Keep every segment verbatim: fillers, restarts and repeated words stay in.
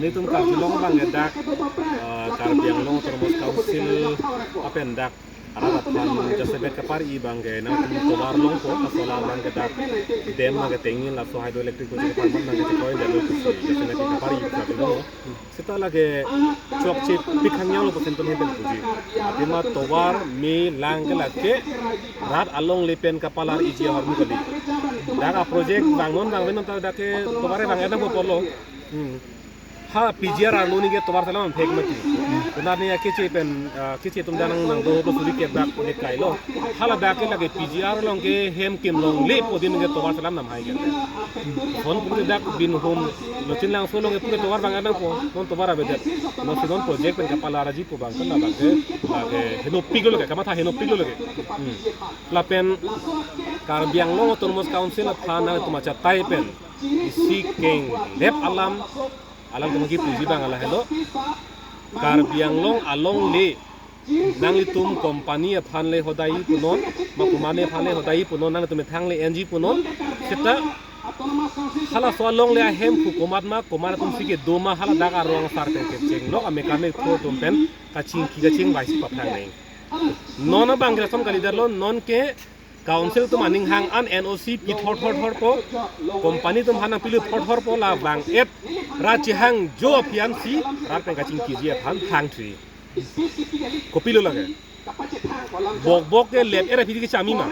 Netum Karbi Anglong abang ke dak, eh, Karbi Anglong Autonomous Council apen dak arat aphan jasemet kapari abang ke nangtum tovar longpo, laso alam abang ke dak dam abang ke tengin, laso hydroelectric project aphan abang ke chekoi jalo pusi jasemet kapari Karbi Anglong. Seta lake chokche pikhang yanglo pusi netum hem pen puji. Athema tovar me lang ke lake rat alongle pen kapalar iji ahormu kali. Dak a project vangnon vangvenon ta dak ke tovar vang-et nangpo pulo. Hmm. Ha P G R arlo ni ke tovar selam thek mati. Konat ni ya keche pen, ah, keche atum dak nang nangdo lo suri ke dak le kailo. Hala dak ke lake P G R along ke hem kim longle po adim ke tovar selam nam hai ke. Son pun dak Binhum Lochin Langso along ke pura tovar vang-et nangpo, non tovar avedet. Non si non project pen kapalar ji pu abang ke la dak ke, dak ke henopiklo lake, kamatha henopiklo lake. Hmm. Lapen Karbi Anglong Autonomous Council aphan nangtum achatai pen isi kenglep alam, alam kemaki puji abang lahelo. Karbi Anglong alongle nanglitum company aphan le hodai punon, ma komatne aphan le hodai punon, nanglitum methang le enji punon. Seta halaso alongle ahemphu komat ma, komat atum si kedo ma, hala dak arong asar pen kecheng lok, amekar ne thur atum pen kachingki kachingvai si paphrang nang. Non abang ke lason kalidet lo, non ke Council atum aning hang an N O C pi thor thor thor po, company atum aphan nangpilut thor thor po, la vang-et ra chehangjo aphi an si rat pen kachingkiji aphan hangthri. Kopilo lake? Bok bok ke lep-et aphi kecham-i ma?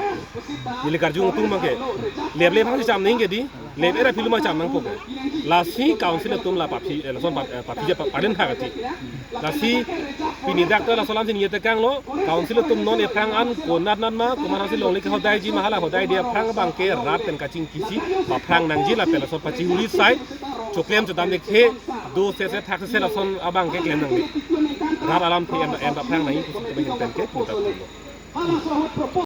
Neli karjung atum abang ke leple aphan cham nang ke di, lep-et aphi lo ma cham nangpo ke. Lasi Council atum la paphi, eh, lason pap-, eh, paphi ja pa-, paden tha kati. Lasi pini dak ta laso alam si ningje tekang lo, Council atum non ephrang an konat nat ma, komat si longle ke hodaiji ma, hala hodaide aphrang abang ke rat pen kachingki si paphrang nangji, lapen laso pachihuri sai, choklem chodam dekhe do sese thak sese lason abang ke klem nangji. Rat alamthe en en paphrang nangji pusi kami pen ke puta pulo.